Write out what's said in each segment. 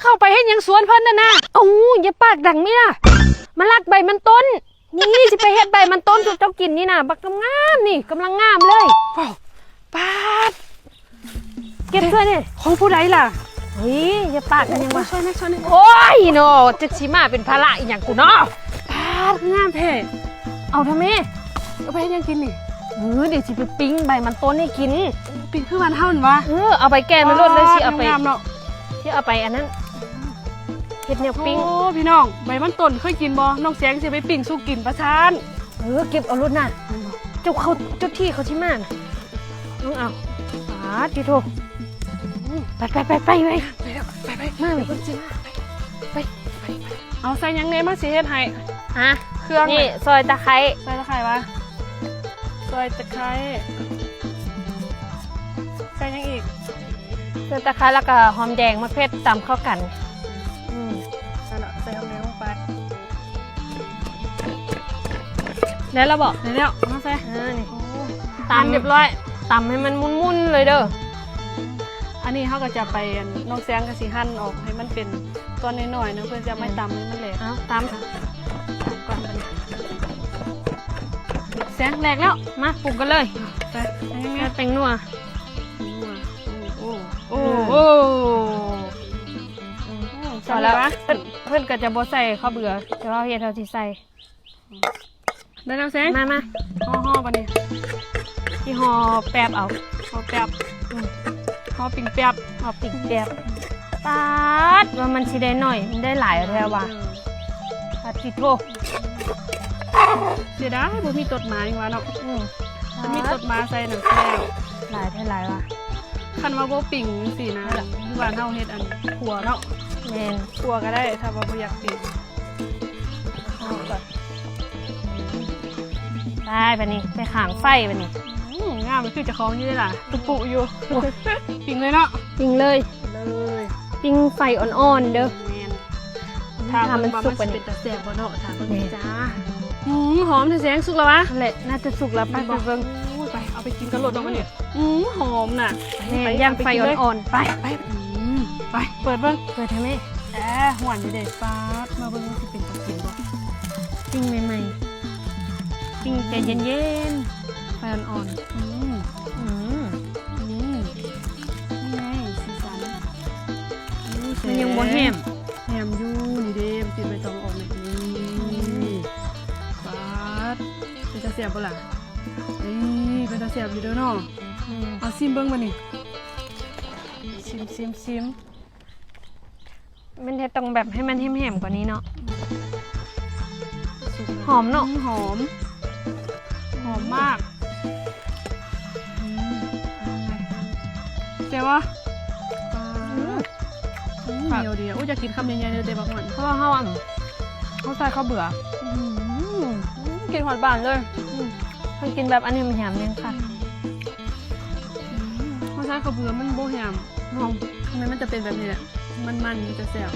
ເຈົ້າໄປເຮັດຫຍັງສວນເພິ່ນນັ້ນນະ? ເອົ້າ ຢ່າປາກດັງນີ້ນະ ມາລັກໃບມັນຕົ້ນ. ນີ້ຊິໄປເຮັດໃບມັນຕົ້ນສູ່ເຈົ້າກິນນີ້ນະ ບັກງາມໆນີ້ ກຳລັງງາມເລີຍ. ວ້າວ ປາດ ເກັບຊ່ວຍແດ່. ຂອງຜູ້ໃດລະ? ເຮີ້ຍ ຢ່າປາກກັນຫຍັງວະ. ໂອ້ຍ ຊ່ວຍແດ່ ຊ່ວຍແດ່. ໂອ້ຍເນາະ ຈັກຊິມາເປັນພາລະອີຫຍັງກູເນາະ. ປາດ ງາມແທ້. ເອົາທຳແມ່. ເອົາໄປເຮັດຫຍັງກິນນີ້? ເອີ ດຽວຊິໄປປີ້ງໃບມັນຕົ້ນໃຫ້ກິນ. ປີ້ງຄືບ້ານເຮົາຫັ້ນຫວາ? ເອີ ເອົາໃບແກ່ມາໂລດເລີຍ. ຊິເອົາໄປ ງາມເນາະ. ຊິເອົາໄປອັນນັ້ນ ເຮັດແນວປີ້ງ. ໂອ້ ພີ່ນ້ອງ ໃບມັນຕົ້ນເຄີຍກິນບໍ່? ນ້ອງແສງຊິໄປປີ້ງສູ່ກິນປະຊານ. ເອີ ເກັບເອົາໂລດນະ. ເຈົ້າເຂົ້າ ເຈົ້າທີ່ເຂົາຊິມານະ. ເອົາ ປາດຕິໂທ. ໄປ ໄປ ໄປ ໄປ ໄປ ໄປ ໄປ ໄປ ມາແມ່. ໄປ ໄປ ໄປ ເອົາໃສ່ຫຍັງແດ່ ມາຊິເຮັດໃຫ້. ຮະ ເຄື່ອງນີ້ ນີ້ ຊອຍຕະໄຄ. ຊອຍຕະໄຄຫວາ? ຊອຍຕະໄຄ. ໃສ່ຫຍັງອີກ? ໃສ່ຕະໄຄ ແລ້ວກໍຫອມແດງ ໝາກເຜັດ ຕຳເຂົ້າກັນ. ອືມ ໃສ່ລະ ໃສ່ຫອມແດງລົງໄປ. ໄດ້ແລ້ວບໍ? ໄດ້ແລ້ວ ເອົາມາໃສ່. ເອີ ນີ້ ໂອ້ ຕຳຮຽບຮ້ອຍ ຕຳໃຫ້ມັນມຸ່ນໆເລີຍເດີ. ອັນນີ້ເຮົາກໍຈະໄປ ນ້ອງແສງກໍຊິຫັ່ນອອກໃຫ້ມັນເປັນຕອນນ້ອຍໆເນາະ ເພື່ອຈະມາຕຳໃຫ້ມັນແຫຼກ. ເອົາ ຕຳ ຕຳກ່ອນບັດນີ້. ແສງ ແຫຼກແລ້ວ ມາປຸງກັນເລີຍ. ໃສ່ ໃສ່ແປ້ງນົວ. ໂອ້ ໂອ້ ໂອ້ ພໍແລ້ວ. ເພິ່ນ ເພິ່ນກໍຈະບໍ່ໃສ່ເຂົ້າເບືອ ແຕ່ວ່າເຮົາເຮັດ ເຮົາຊິໃສ່. ໄດ້ແລ້ວແສງ ມາ ມາ ຫໍ່ໆ ບັດນີ້ ຊິຫໍ່ແປບເອົາ. ຫໍ່ແປບ ອືມ ຫໍ່ປີ້ງແປບ ຫໍ່ປີ້ງແປບ. ປາດ ວ່າມັນຊິໄດ້ໜ້ອຍ ມັນໄດ້ຫຼາຍແທ້ຫວາ? ເອີ ປາດຕິໂທ. ເສຍດາຍບໍ່ມີຕົດໝາຫຍັງຫວາເນາະ. ອືມ ຄັນມີຕົດໝາໃສ່ນັ້ນແລ້ວ ຫຼາຍແທ້ຫຼາຍຫວາ. ຄັນວ່າບໍ່ປີ້ງຈັ່ງຊີ້ນະ ຢູ່ບ້ານເຮົາເຮັດອັນຂົ້ວເນາະ. ແມ່ນ ຂົ້ວກໍໄດ້ ຖ້າວ່າບໍ່ຢາກປີ້ງ. ໄປບັດນີ້ ໄປຂ້າງໄຟບັດນີ້. ອືມ ງາມ ຄືເຈົ້າຂອງຢູ່ເດ້ລະ ຕຸປຸຢູ່. ໂອ້ ປີ້ງເລີຍເນາະ ປີ້ງເລີຍ ເລີຍ ປີ້ງໄຟອ່ອນໆເດີ. ແມ່ນ ຖ້າມັນສຸກ ວ່າມັນຊິເປັນຕາແຊບບໍ່ເນາະ ຖ້າເບິ່ງ. ແມ່ນ ຈ້າ. ຫືມ ຫອມແທ້ແສງ. ສຸກແລ້ວຫວາ? ນັ້ນແຫຼະ ໜ້າຈະສຸກແລ້ວ. ໄປ ໄປເບິ່ງ. ໂອ້ຍ ໄປ ເອົາໄປກິນກັບລົດເນາະບັດນີ້. ອືມ ຫອມນະ. ແມ່ນ ຍ່າງໄຟອ່ອນໆ. ໄປ ໄປ ອືມ ໄປ ເປີດເບິ່ງ. ເປີດໃຫ້ແມ່. ເອີ ຮ້ອນຢູ່ເດ້. ປາດ ມາເບິ່ງວ່າຊິເປັນຕາກິນບໍ່. ປີ້ງໃໝ່ໆ ປີ້ງໃຈເຢັນໆ ໄຟອ່ອນໆ. ອືມ ອືມ ອືມ ນີ້ໄງ ສີສັນ. ໂອ້ ມັນຍັງບໍ່ແຫ້ມ. ແຫ້ມຢູ່ ນີ້ເດ້ ມັນຕິດໃບຕອງອອກນີ້. ອືມ ປາດ ເປັນຕາແຊບບໍ່ລະ? ເອີ ເປັນຕາແຊບຢູ່ເດີເນາະ. ອືມ ເອົາຊີມເບິ່ງບັດນີ້. ຊີມ ຊີມ ຊີມ. ມັນເຮັດຕ້ອງແບບໃຫ້ມັນແຫ້ມໆກວ່ານີ້ເນາະ. ຫອມເນາະ. ອືມ ຫອມ ຫອມມາກ. ອືມ ແຊບບໍ່? ອືມ ອືມ ໜຽວດີ. ໂອ້ຍ ຢາກກິນຄຳໃຫຍ່ໆເລີຍເດ້ບັກມ່ວນ. ເພາະວ່າເຮົາ ອັນ ເຮົາໃສ່ເຂົ້າເບືອ. ອືມ ກິນຮອດບ້ານເລີຍ. ອືມ ເພິ່ນກິນແບບອັນແຫ້ມໆແຮງຄັກ. ອືມ ເຮົາໃສ່ເຂົ້າເບືອມັນບໍ່ແຫ້ມ. ຫອມ ທຳໄມມັນຈະເປັນແບບນີ້ແຫຼະ ມັນໆ ມັນຈະແຊບ.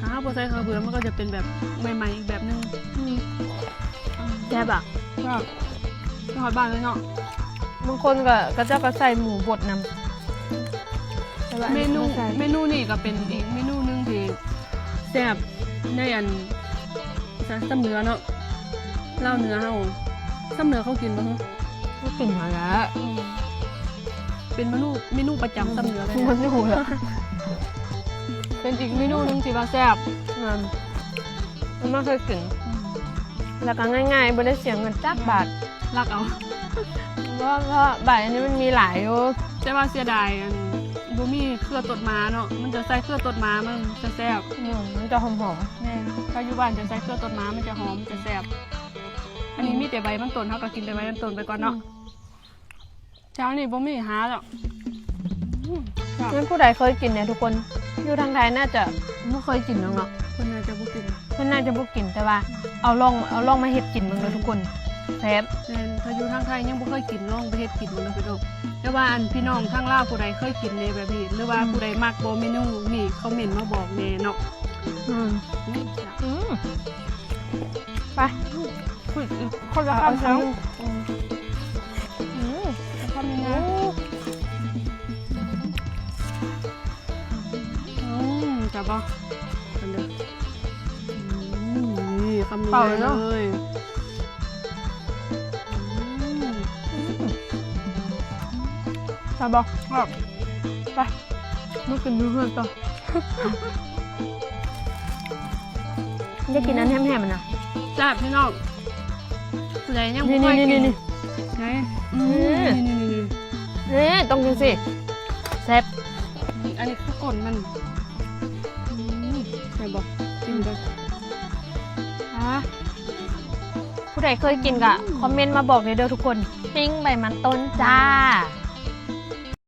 ຖ້າເຮົາບໍ່ໃສ່ເຂົ້າເບືອ ມັນກໍຈະເປັນແບບໃໝ່ໆອີກແບບໜຶ່ງ. ອືມ ແຊບອະ. ແຊບ ໄປຮອດບ້ານເລີຍເນາະ. ບາງຄົນກໍ ເຂົາເຈົ້າກໍໃສ່ໝູບົດນຳ. ແຕ່ວ່າ ເມນູ ອັນນີ້ບໍ່ໃສ່. ເມນູນີ້ກໍເປັນອີກເມນູໜຶ່ງທີ່ແຊບໃນ ອັນ ຊຳເໜືອເນາະ. ລາວເໜືອເຮົາ ຊຳເໜືອເຂົາກິນບໍ່? ເຂົາກິນຫັ້ນແຫຼະ. ອືມ ເປັນເມນູ ເມນູປະຈຳ ອືມ ຊຳເໜືອເລີຍ. ເມນູແຫຼະ ເປັນອີກເມນູໜຶ່ງທີ່ວ່າແຊບ. ແມ່ນ ເຮົາບໍ່ເຄີຍກິນ. ອືມ ແລ້ວກໍງ່າຍໆ ບໍ່ໄດ້ເສຍເງິນຈັກບາດ. ລັກເອົາ. ເພາະ ເພາະໃບອັນນີ້ມັນມີຫຼາຍຢູ່. ແຕ່ວ່າເສຍດາຍ ອັນ ບໍ່ມີເຄືອຕົດໝາເນາະ. ມັນຈະໃສ່ເຄືອຕົດໝາ ມັນຈະແຊບ. ອືມ ມັນຈະຫອມໆ. ແມ່ນ ຖ້າຢູ່ບ້ານຈະໃສ່ເຄືອຕົດໝາ ມັນຈະຫອມ ມັນຈະແຊບ. ອັນນີ້ ອືມ ມີແຕ່ໃບມັນຕົ້ນ ເຮົາກໍກິນແຕ່ໃບມັນຕົ້ນໄປກ່ອນເນາະ. ອືມ ເຈົ້ານີ້ບໍ່ມີຫາແລ້ວ. ອືມ ແມ່ນຜູ້ໃດເຄີຍກິນແດ່ທຸກຄົນ? ຢູ່ທາງໄທໜ້າຈະບໍ່ເຄີຍກິນດອກເນາະ. ເພິ່ນໜ້າຈະບໍ່ກິນ ເພິ່ນໜ້າຈະບໍ່ກິນ ແຕ່ວ່າເອົາລອງ ເອົາລອງມາເຮັດກິນເບິ່ງເດີທຸກຄົນ ແຊບ. ແມ່ນ ຖ້າຢູ່ທາງໄທຍັງບໍ່ເຄີຍກິນ ລອງໄປເຮັດກິນເບິ່ງເດີພີ່ນ້ອງ. ແຕ່ວ່າ ອັນ ພີ່ນ້ອງທາງລາວຜູ້ໃດເຄີຍກິນແດ່ແບບນີ້ ຫຼືວ່າ ອືມ ຜູ້ໃດມັກບໍ່ເມນູນີ້ ຄອມເມັນມາບອກແດ່ເນາະ. ອືມ ອືມ ອືມ ໄປ ອືມ ຄົນລະຄຳ. ເອົາ ເອົາ ເອົາ ອືມ ອືມ ຄຳນີ້ນະ. ໂອ້ ອືມ ແຊບບໍ່? ເບິ່ງເດີ. ອືມ ນີ້ຄຳໃຫຍ່ເລີຍ. ເປົ່າເລີຍເນາະ. ອືມ ແຊບບໍ່? ແຊບ. ໄປ ມາກິນຢູ່ເຮືອນຕໍ່. ຢາກກິນອັນແຮມໆ ຫັ້ນນະ. ແຊບພີ່ນ້ອງ. ຜູ້ໃດຍັງບໍ່ເຄີຍກິນ ນີ້ໆໆໆ ນີ້ ອືມ ນີ້ໆໆໆ ນີ້ ຕ້ອງຈັ່ງຊີ້ ແຊບ. ອັນນີ້ຄືກົ້ນມັນ. ອືມ ແຊບບໍ່? ກິນເດີ. ອ່າ ຜູ້ໃດເຄີຍກິນກໍຄອມເມັນມາບອກແດ່ເດີທຸກຄົນ. ປີ້ງໃບມັນຕົ້ນຈ້າ.